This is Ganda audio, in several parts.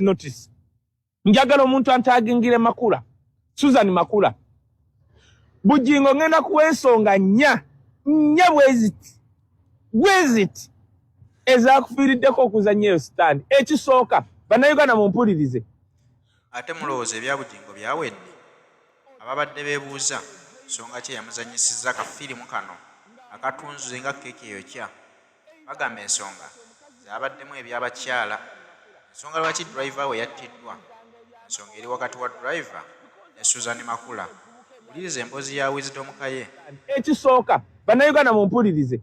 Notice, njagala omuntu antagingire Makula, Susan Makula. Bugingo, ngenda kuwa ensonga nnya nnya bweziti bweziti ezakufiiriddeko okuzannya eyo stand. Ekisooka, Bannayuganda mumpulirize. Ate mulowooza ebya Bugingo byawedde? Ababadde beebuuza nsonga ki eyamuzannyisizza ka ffirimu kano akatunze nga keeki eyokya, bagamba ensonga zaabaddemu eby'abakyala, ensonga lwaki driver we yattiddwa, ensonga eri wakati wa driver ne Suzan Makula. Wuliriza emboozi ya Wisdom Kaye. Ekisooka, Bannayuganda mumpulirize,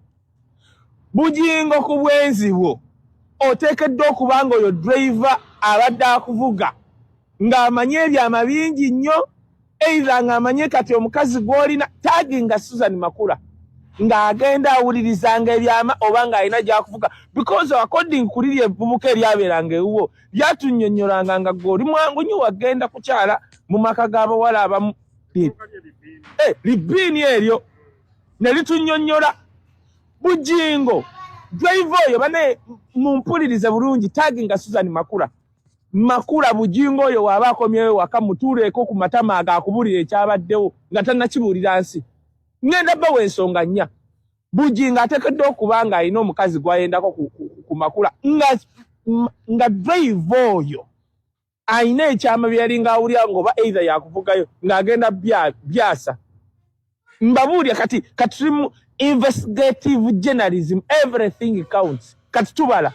Bugingo, ku bwenzi bwo oteekeddwa okuba nga oyo driver abadde akuvuga ng'amanyi ebyama bingi nnyo, either ng'amanye kati omukazi gw'olina, taginga Susan Makula, ng'agenda awulirizanga ebyama oba ng'alina gy'akuvuga, because according ku liri evvubuka eryabeeranga ewuwo lyatunnyonnyolanga nga gwe oli mwangu nnyo, wagenda kukyala mu maka g'abawala abamu, libiini eryo ne litunnyonnyola. Bugingo, driver oyo, bane mumpulirize bulungi, taginga Susan Makula. Makula, Bugingo oyo waaba akomyewo waka, mutuuleeko ku matama agakubulira ekyabaddewo nga tannakibuulira nsi. Ngenda bawa ensonga nnya. Bugingo ateekeddwa okuba ng'alina omukazi gw'ayendako ku Makula, nga driver oyo alina ekyama bye yalinga awulira, ng'oba either yakuvugayo ng'agenda byasa. Mbabuulya, kati tuli mu investigative journalism, everything counts. Kati tubala,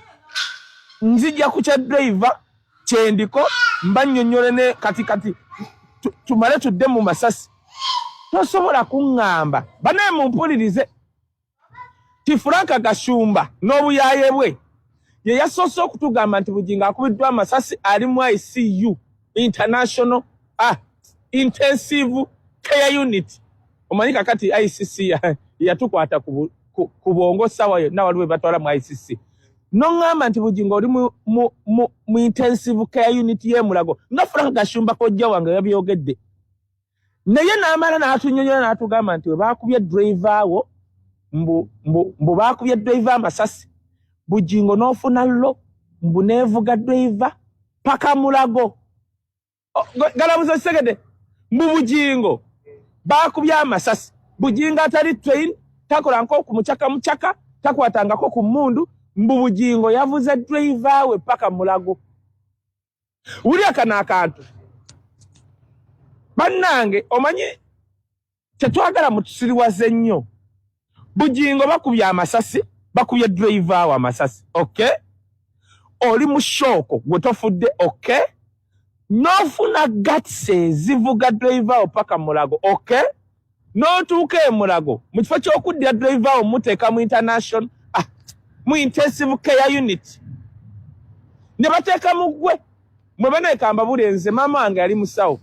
nzija ku kya driver kyendiko mbannyonnyole ne kati tumale tudde mu masasi. Tosobola kuŋŋamba, banaye mumpulirize, ti Frank Gashumba n'obuyaaye bwe ye yasoose okutugamba nti Bugingo akubiddwa amasasi, ali mu ICU, international intensive care unit. Omanyi kakati ICC yatukwata ku bwongo, sawa yonna waliwo batwala mu ICC. Noŋŋamba nti Bugingo oli mu intensive care unit y'emulago, nga Frank Gashumba kojja wange yabyogedde, naye n'amala n'atunyonyola n'atugamba nti we baakubye driver wo, mbu baakubye driver amasasi, Bugingo n'ofuna lorry, mbu neevuga driver paka Mulago. Galabuzo kisegede, mbu Bugingo baakubye amasasi. Bugingo atali trained, takolanko ku mucaka mucaka, takwatangako ku mmundu, mbu Bugingo yavuze driver we paka Mulago. Wulira kano akantu, bannange. Omanyi tetwagala mutusiriwaze nnyo. Bugingo bakubye amasasi, bakubye driver we amasasi, okay, oli mu shock, gwe tofudde, okay, n'ofuna guts ezivuga driver wo paka Mulago, okay, n'otuuka e Mulago, mu kifo ky'okuddira driver wo muteeka mu international mu intensive care unit, ne bateeka mu ggwe. Mwe baneekamba bulenze, maama wange yali musawo.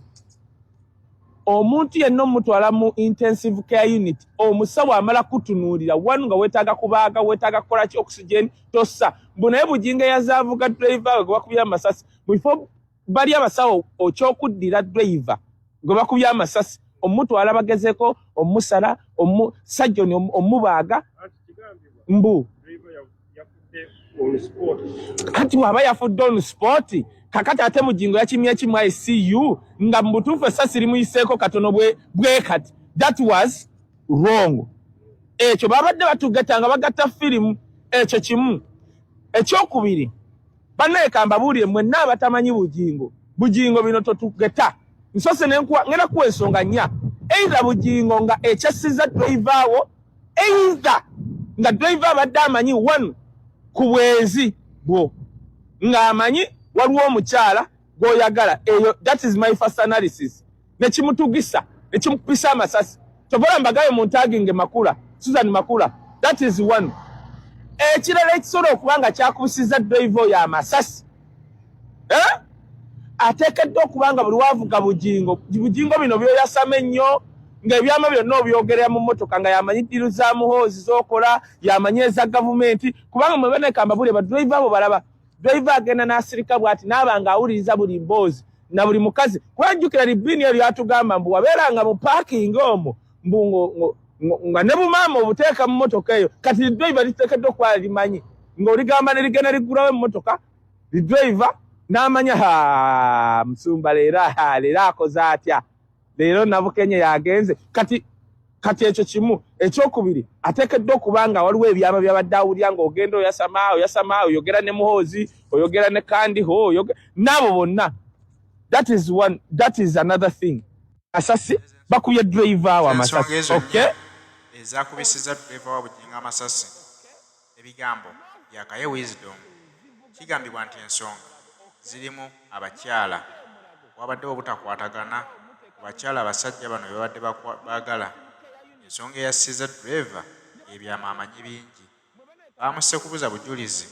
Omuntu yenna omutwala mu intensive care unit, omusawo amala kutunuulira wanu nga weetaaga kubaaga, weetaaga kukola ki, oxygen tossa. Mbu naye Bugingo eyazaavuga driver we gwe bakubye amasasi, mu bifo bali abasawo okyokuddira driver gwe bakubye amasasi omutwala bagezeko omusala omu sajjoni omubaaga, mbu kati waba yafudde on spot. Kakati ate Bugingo yakimye kimu ICU, nga mu butuufu essasi limuyiseeko katono bwe kati. That was wrong. Ekyo babadde batugata nga bagatta firimu. Ekyo kimu. Ekyokubiri, bannaye, kambabuulire mwenna abatamanyi Bugingo. Bugingo, bino totugeta. Nsose nenkuwa, ngenda kuwa ensonga nnya. Either Bugingo nga ekyasiza driver wo, either nga driver abadde amanyi one ku bwenzi bwo, ng'amanyi waliwo omukyala gw'oyagala. Eyo, that is my first analysis. Nekimutugisa, nekimukubisa amasasi. Tovola mbagayo mu ntaginge Makula, Susan Makula. That is one. Ekirala ekisobola okuba nga kyakubisiza driver oyo amasasi, eh? Ateekeddwa okuba nga buli wavuga Bugingo, Bugingo bino byoyasama ennyo, ng'ebyama byonna obyogerera mu mmotoka, nga yamanyi deal za Muhoozi z'okola, yamanyi eza gavumenti. Kubanga mwe banekamba buli badriver abo balaba driver agenda n'asirika bw'ati, n'aba ng'awuliriza buli mboozi na buli mukazi. Kuba jjukira libiini eryo lyatugamba mbu wabeeranga mu parking omwo, mbu nga ne bumaama obuteeka mu mmotoka eyo. Kati driver liteekeddwa okuba limanyi ng'oligamba ne ligenda liggulawo emmotoka, lidriver. N'amanya, ha, musumba leero, ha, leero akoze atya? Leero Nabukenya yagenze. Kati ekyo kimu. Ekyokubiri, ateekeddwa okuba nga waliwo ebyama byabadde awulira ng'ogenda oyasama, oyasama, oyogera ne Muhoozi, oyogera ne Kandiho, n'abo bonna. That is one, that is another thing. Asasi bakubye driver wa Ensonga amasasi. ezo Okay. nnya ezakubisiza driver wa Bugingo amasasi. Ebigambo bya Kaye Wisdom. Kigambibwa nti ensonga zirimu abakyala. Wabaddewo obutakwatagana ku bakyala abasajja bano be babadde baagala. Ensonga eyassiza driver ebyama amanyi bingi. Baamusse kubuza bujulizi.